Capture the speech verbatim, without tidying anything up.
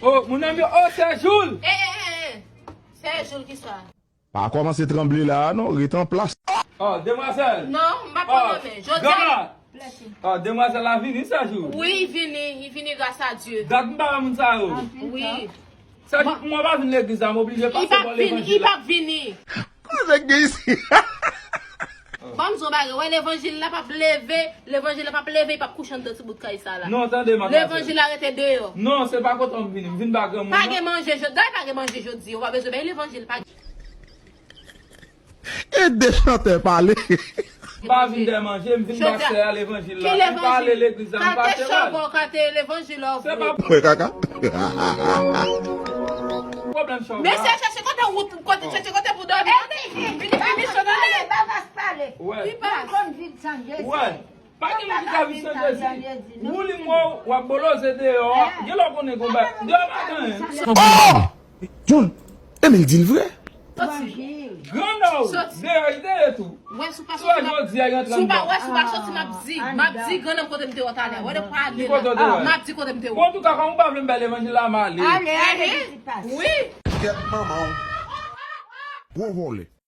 Oh, moun nan m yo, oh, Sè Joul! Eh, eh, eh, eh. Sè Joul ki sa? Pa kòmanse tranble la a non, ret an plas. Oh, demwazèl! Non, m pa pran nan men. Jodi a, Oh, demwazèl la vini, Sè Joul. Wi, li vini, li vini gras a Dye. Dat m pa wè moun sa yo. Wi. Sè Joul, pou mwen pa vin legliz la, m oblije Li pase p ap bò vini, li levanjil p la. Ap vini. Kote nèg gen isi? Ban m di w bagay, wè levanjil la p ap leve, levanjil la p ap leve, li p ap kouche anndan ti bout kay sa la. Non, tande, man. Levanjil la rete deyò. Non, se pa kote m vini. M vin ba granmoun Pa nan. Gen manje jodi, dayè pa gen manje jodi, ou pa bezwen bay levanjil, pa gen. E de chantè pale. M pa vin dèyè manje, m vin ba sè a levanjil la. M pa ale legliz la, m pa te wè l. Kote levanjil la? Se pa Mwen kaka. Pwoblèm chòv Men la. Se chèche kote wout, kote chèche kote pou dòmi. Vini, vini, misye tande. Wè. Li pas. Wè. Pa gen moun ki ka vin chanje si. Wouli mò, w ap boloze deyò. Gen lè w konnen konba. Deyò pa gen anyen. Oh! John, e men l di l vre. Gran nò, deyò li te ye tou. Wè sou pa Sou a jodi a, y antre sou pa anndan. Wè sou pa soti m ap di, m ap di gran nonm kote m te wè talè. Wè de pale Ki kote w te la. Wè? M ap di kote m te Bon, wè. Antouka, kòman w pa vle m bay levanjil la, m ale. Ale, ale, pitit pas. Wi. Kèt manman w. Gwo vòlè.